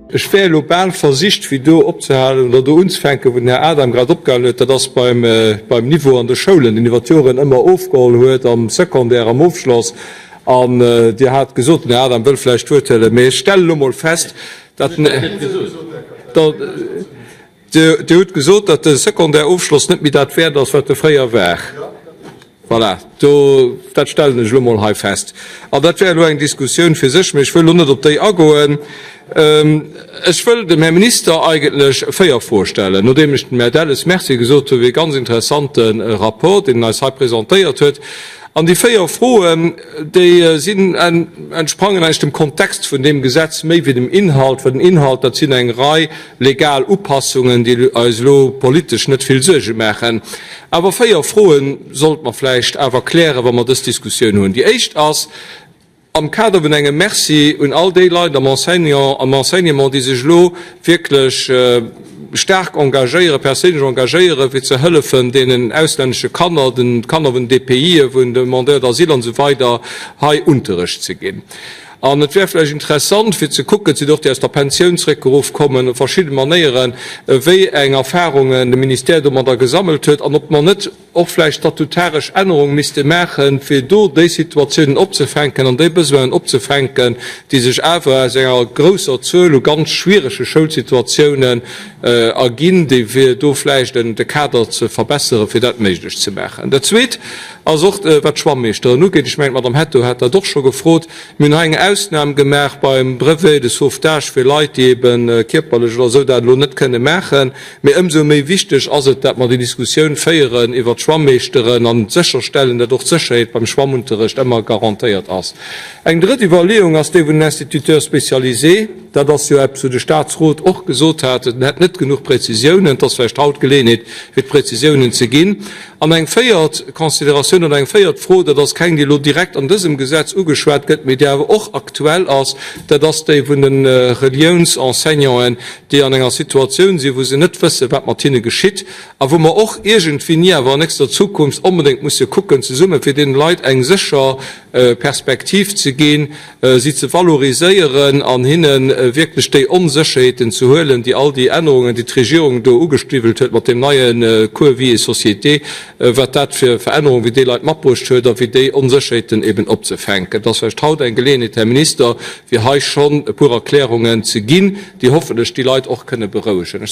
Ech wär elo bal versicht, fir do opzehalen oder do unzefänken, wou den Här Adam grad opgehalen huet, dat ass beim, beim Niveau an de Schoulen, deen iwwer d'Joren ëmmer ofgeholl huet am Secondaire, am Ofschloss. An Dir hat gesot, den Här Adam wëll vläicht d'Wuert huelen, mee ech stellen elo mol fest, datt den. Dir hutt gesot, datt de Secondaire-Ofschloss net méi dat wäert ass, wat e fréier war. Voilà, do, dat stellen ech elo mol hei fest. An dat wär elo eng Diskussioun fir sech, mee ech wëll elo net op déi agoen. Ech wëll dem Här Minister eigentlech 4 Froe stellen, nodeem ech dem Här Delles Merci gesot hu fir e ganz interessante Rapport, deen en eis hei presentéiert huet. An déi 4 Froen, déi sinn, entsprangen eigentlech dem Kontext vun deem Gesetz méi wéi dem Inhalt, well den Inhalt, dat sinn eng Rei legal Upassungen, déi eis elo politesch net vill Suerge maachen. Awer 4 Froe sollte mer vläicht awer klären, wa mer dës Diskussioun hunn. Déi éischt ass, am Kader vun engem Merci un all déi Leit am Enseignant, am Enseignement, déi sech elo wierklech staark engagéieren, perséinlech engagéieren, fir ze hëllefen deenen auslännesche Kanner, de Kanner vun DPIe, vun Demandeurs d'asile an esou weider hei Unterrecht ze ginn. An et wär vläicht interessant, fir ze kucken, et sinn och déi aus der Pensioun zréckgeruff kommen, op verschidde Manéieren, wéi eng Erfahrungen de Ministère domadder gesammelt huet an ob mer net och vläicht statutaresch Ännerunge misste maachen, fir do déi Situatiounen opzefänken an déi Besoinen opzefänken, déi sech awer aus enger grousser Zuel u ganz schwierege Schoulsituatiounen erginn, déi fir do vläicht de Kader ze verbesseren, fir dat méiglech ze maachen. Dat Zweet ass och, wat d'Schwammeeschteren ugeet. Ech mengen, d'Madame Hetto hat dat och scho gefrot. Mir hunn hei eng Ausnam gemaach beim Brevet de sauvetage fir Leit, déi ebe kierperlech oder esou dat elo net kënne maachen. Mee ëmsou méi wichteg ass et, dat mer déi Diskussioun féieren iwwert d'Schwammeeschteren an sécherstellen, dat och d'Sécherheet beim Schwammunterrecht ëmmer garantéiert ass. Eng drëtt Iwwerleeung ass déi vun den Instituteurs spécialisés. Dat ass jo eppes, wou de Statsrot och gesot hat, en hätt net genuch Präzisiounen. Et ass vläicht haut d'Geleeënheet, fir d'Präzisiounen ze ginn. An eng véiert Consideratioun oder eng véiert Fro, dat ass keng, déi elo direkt an dësem Gesetz ugeschwat gëtt, mee déi awer och aktuell ass, dat ass déi vun de Reliounsenseignanten, déi an enger Situatioun sinn, wou se net wëssen, wat mat hinne geschitt a wou mer och iergendwéini awer an nächster Zukunft onbedéngt musse kucken zesummen, fir deene Leit eng sécher Perspektiv ze ginn, si ze valoriséieren an hinne wierklech déi Onsécherheeten ze huelen, déi all déi Ännerungen, déi d'Regierung do ugestriwwelt huet mat deem neie Cours Vie et Société, wat dat fir Verännerungen fir déi Leit matbruecht huet a fir déi Onsécherheeten eben opzefänken. Et ass vläicht haut eng Geleeënheet, Här Minister, fir hei schonn e puer Erklärungen ze ginn, déi hoffentlech déi Leit och kënne berouegen.